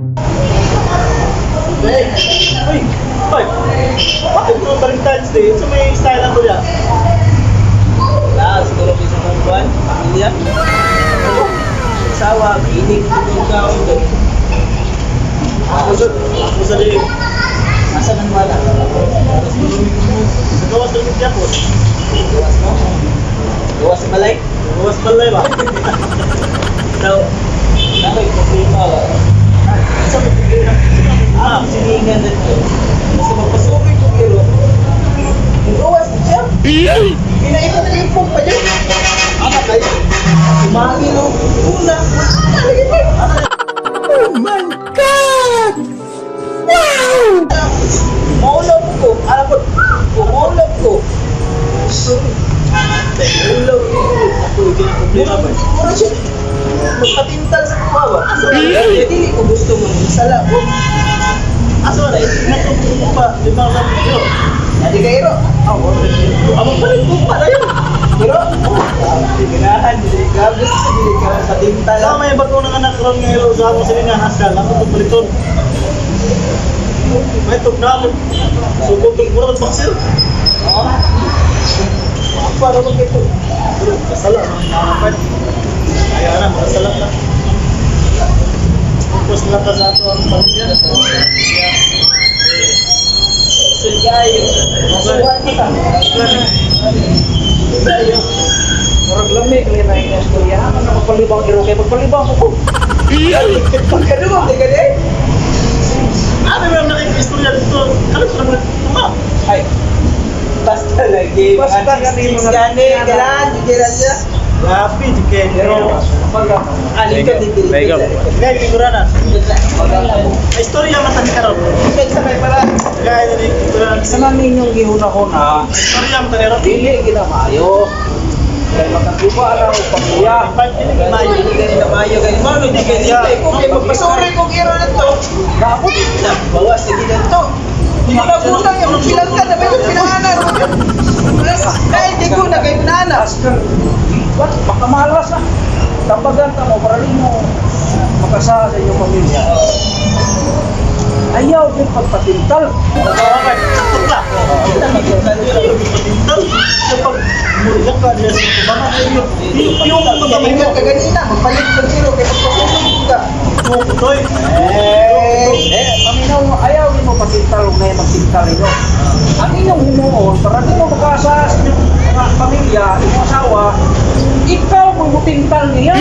Uy, hoy. Bakit mo Valentine's Day? Sa may style lang ko yan. Wala, siguro kayo sa mga buwan, pamilya. Asawa, mainig, tutog ka. Ako sa liig. Asa nang wala? Sa gawas ng Japon. Gawas mo? Gawas sa balay? Gawas balay ba? So, nakoy problema ba? Sa problema. Ah, silingan dito. Basta magpasukoy ko pero ang gawas na siya. Ginaipong-ipong pa dyan. Ama kayo. Umagi no. Una. Una lagi pa. Oh my God! Wow! Maulaw ko. Alam ko. Maulaw ko. Sorry. Maulaw ko. Ako yung problema ba? Mura siya. Magpatintal sa kuha ba? Asa ba? Dili ko gusto mo. Sala ko. Asa wala? Natutupo pa. Di ba lang yun? Adi kayo. Amo palit ko pa na yun. Pero, oh, ganahan, dili ka. Gusto dili ka patintal. Sa may bago ng anak ron ngayon sa ako sila nga hasal. Ako to paliton. May tugna mo. Sugod ng mura ng boxer. Oo. Para magkito. Pero kasala mga nakapan. Kaya na, makasala na. Focus lang ka sa ato ang pamilya. Sugayo. Masuhan ka. Sugayo. Murag lami kay na inyong istorya. Ano na magpalibang iro kay magpalibang ko. Pagkadugong, di ka di? Ano ba ang nakikistorya dito? Ano ba naman? Tama. Ay. Basta lagi. Basta gani mga- Gani, galan, galan siya. Grabe, di kay. Pero pag Ah, likod, likod, likod. Gaya, figura na. May istorya man tani karon. Likod sa may para. Gaya na ni figura na. sa nang inyong gihuna-huna, Istorya man tani ron. dili gina maayo. Kay makaguba na og pamilya. Five dili kay mayo. Hindi gani na mayo gani. Mano, di gani. Kung kay magpasuri kong iro na to. Dapat Na, bawas lagi na to. Hindi na guna yung pinangkan na ba yung pinanganan? Dahil di ko na kay pinanganan. Askar, what? Baka malas na. Tambagan ka mo para mo makasama sa inyong pamilya. Ayaw din pagpatintal. Okay, sakto ka. Patintal. Kapag muriyak ka niya sa tumama kayo. Yung mga Ingat ka ganina, magpalit ka iro kay magpasuri ka. Tukoy. Eh, Eh, paminaw mo, ayaw din mo patintal kung may magtintal inyo. Ang inyong humuon, para di mo makasa sa inyong mga pamilya, inyong asawa, ikaw mo mutintal niya.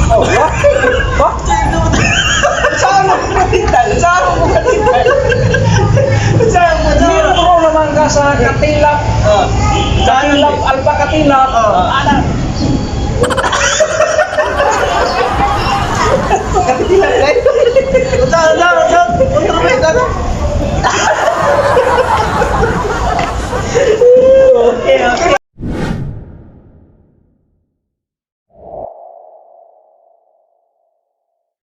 Oh, what? What? Saan mo patintal? Saan mo patintal? Saan mo? Miyembro naman ka sa katilap, Ah. katilap, alpa katilap, Ah. ana. Katintal, eh? Saan, saan, saan? Saan? Okay, okay.